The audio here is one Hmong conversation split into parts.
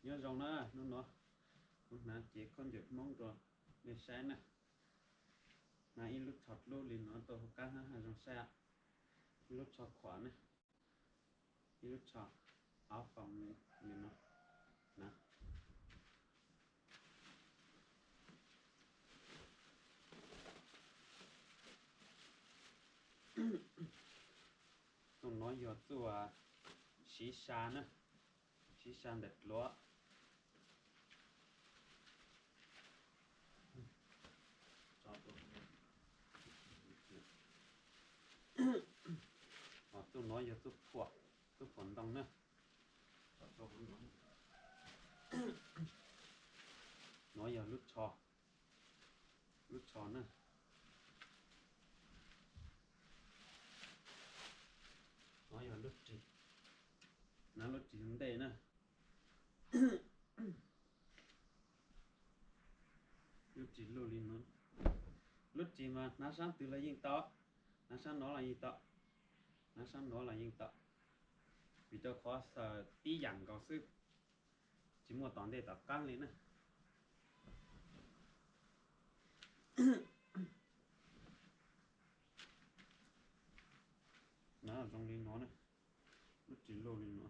Nyob zoo na, hnub no kuv hnav cev khaub ncaws Hmoob rau nej saib na. Hnav ib lub tsho dlub li no tuaj hauv qab hab zoo saib. Ib lub tsho khuam na, ib lub tsho av foos li no na. Txuj no yog txuj siv sa na, siv sa ntawm dluav. Txuj no yog txuj phuam, txuj phuam ntoo na. Nov yog lub tsho, lub tsho na. Nov yog lub ris, nov lub ris ntej na. Lub ris luj li no, lub ris mas hnav sab twg los yeej tau, hnav sab no los yeej tau, hnav sab no los yeej tau, vim rau qhov xaws tib yam nkaus xwb, tsis muaj tom ntej tom qab li na. Nov zoo li no na, lub ris luj li no.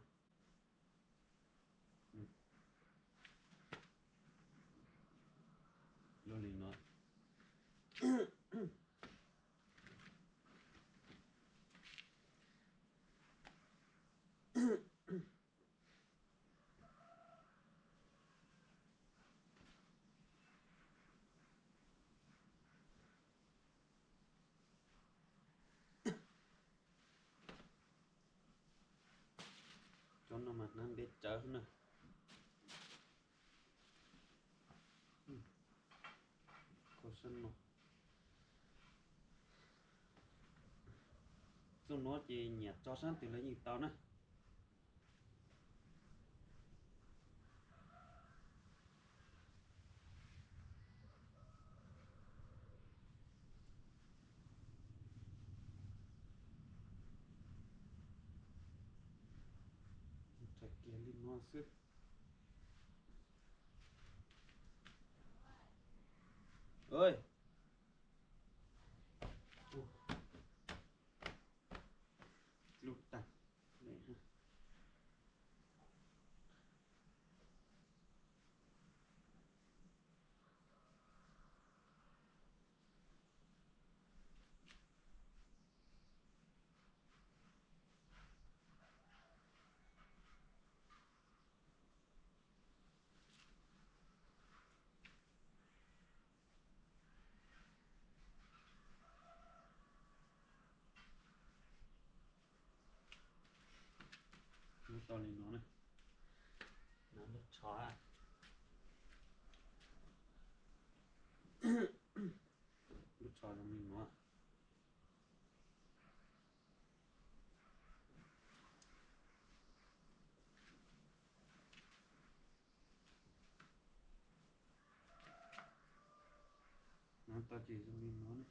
Luj li no. Cov no mas hnav ntev tsawv na. Txuj no ces nyiam tso sab twg los yeej tau na. Rhais kiag li no xwb. Lub tag. Lub tau li no na. Lub tsho, lub tsho zoo li no. No tau ces zoo li no ne.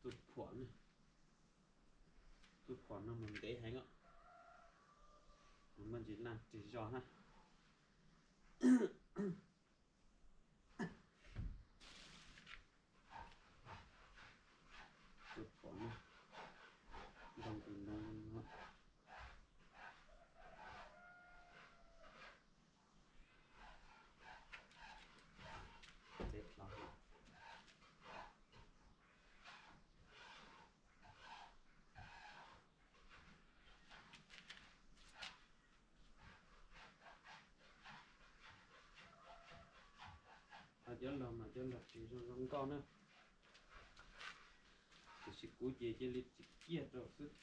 Tus phuam, tus phuam no mas ntev heev os. Nws muaj ntsis laj ris zog hab. Tus phuam no, ntoo tus ntoo no. Txev dlov. Ho cov log mas cov log ris zoo zoo nkauj na, tiam sis kuv ces cia li tsis kiag rau xwb.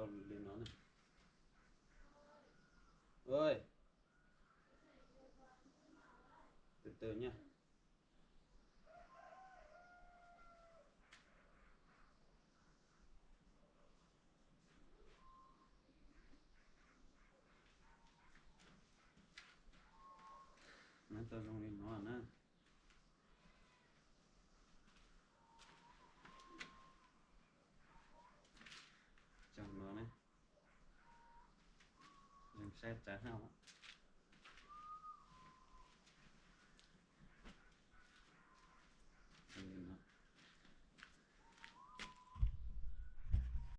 Tau li no ne. Oj, tus twg nyab? Nab tau zoo li no na. Tsaug no ne. Zoo saib tsav hauj.